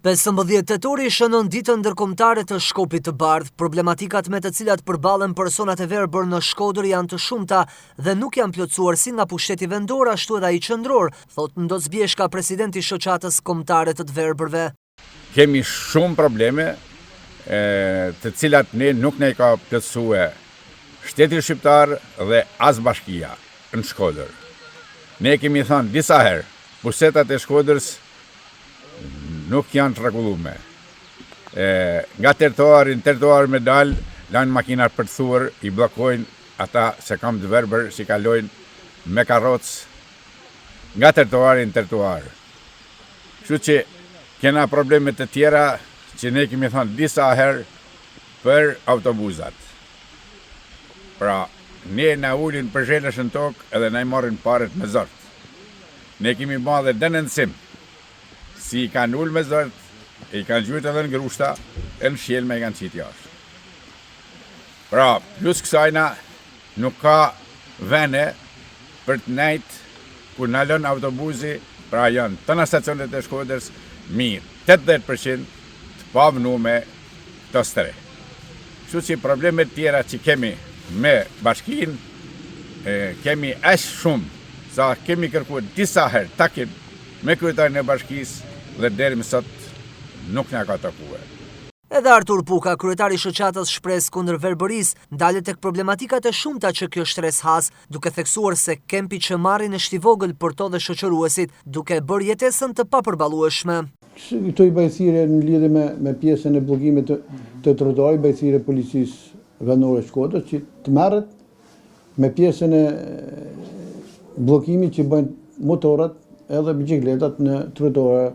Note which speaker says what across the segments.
Speaker 1: 15 tetori shënon ditën ndërkombëtare të Shkopit të Bardhë. Problematikat me të cilat përballen personat e verbër në Shkodër janë të shumta dhe nuk janë plotësuar si nga pushteti vendor ashtu edhe ai qendror, thotë Ndoc Bjeshka, president i Shoqatës Kombëtare të të Verbërve.
Speaker 2: Kemi shumë probleme të cilat ne nuk na i ka plotësue shteti shqiptar dhe as bashkia në Shkodër. Ne kemi thënë disa herë, busetat e Shkodrës nuk janë të rregullume. Nga trotuari në trotuar me dal, lanë makinat për të thurë, i bllokojnë ata se kam të verbër si kalojnë me karrocë nga trotuari në trotuar. Kështu që kena probleme të tjera që ne kemi thënë disa herë për autobuzat. Pra, ne na ulin për zhelesh në tokë edhe na i marrin paret me zor. Ne kemi ba dhe denoncim, si i kanë ulë me zor, i kanë gjujt edhe në grushta, e në shqelma i kanë qitë jashtë. Pra, plus kësajna, nuk ka vene për të nejtë kur nalon autobuzi, pra janë tëna stacionet e Shkodrës, mi 80% të pavnume këto strehë. Kështu që problemet tjera që kemi me bashkinë, kemi aq shumë, sa kemi kërkuar disa herë takim me kryetarin e bashkisë dhe deri më sot nuk na ka takuar.
Speaker 1: Edhe Artur Puka, kryetar i shoqatës Shpresë kundër verbërisë, ndalet tek problematikat e shumta që kjo shtresë has, duke theksuar se kempi që marrin është i vogël për to dhe shoqëruesit, duke e bërë jetesën të papërballueshme.
Speaker 3: Këtu i bëj thirrje në lidhje me me pjesën e bllokimit të të trotuarit, bëj thirrje policisë vendore të Shkodrës që të merret me pjesën e bllokimit që bëjnë motorët edhe biçikletat në trotuare,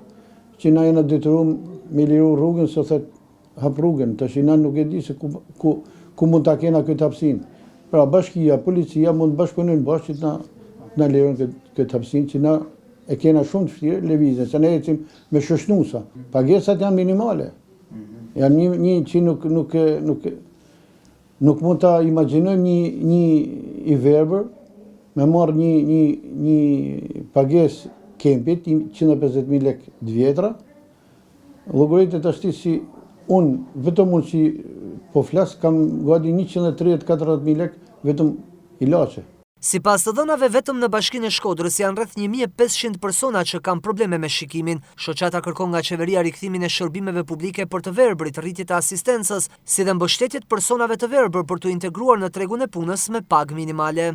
Speaker 3: që na jena detyruar me liru rrugën se thot hap rrugën, tash na nuk e di se ku ku ku mund ta kena këtë hapësinë. Pra bashkia, policia mund të bashkëpunojnë bashkë që të na na lirojnë këtë këtë hapësinë që na e kena shumë të vështirë lëvizjen, se ne ecim me shoshnusa. Pagesat janë minimale. Janë një një që nuk nuk nuk nuk mund ta imagjinojmë një një i verbër me marrë një një një pagesë kempit 150.000 lekë të vjetra, Llogaritet tashti si unë, vetëm unë si po flas, kam gati 130-40 mijë lekë vetëm ilaçe.
Speaker 1: Sipas të dhënave, vetëm në Bashkinë e Shkodrës janë rreth 1500 persona që kanë probleme me shikimin. Shoqata kërkon nga qeveria rikthimin e shërbimeve publike për të verbrit, rritje të asistencës, si dhe mbështetje të personave të verbër për t'u integruar në tregun e punës me pagë minimale.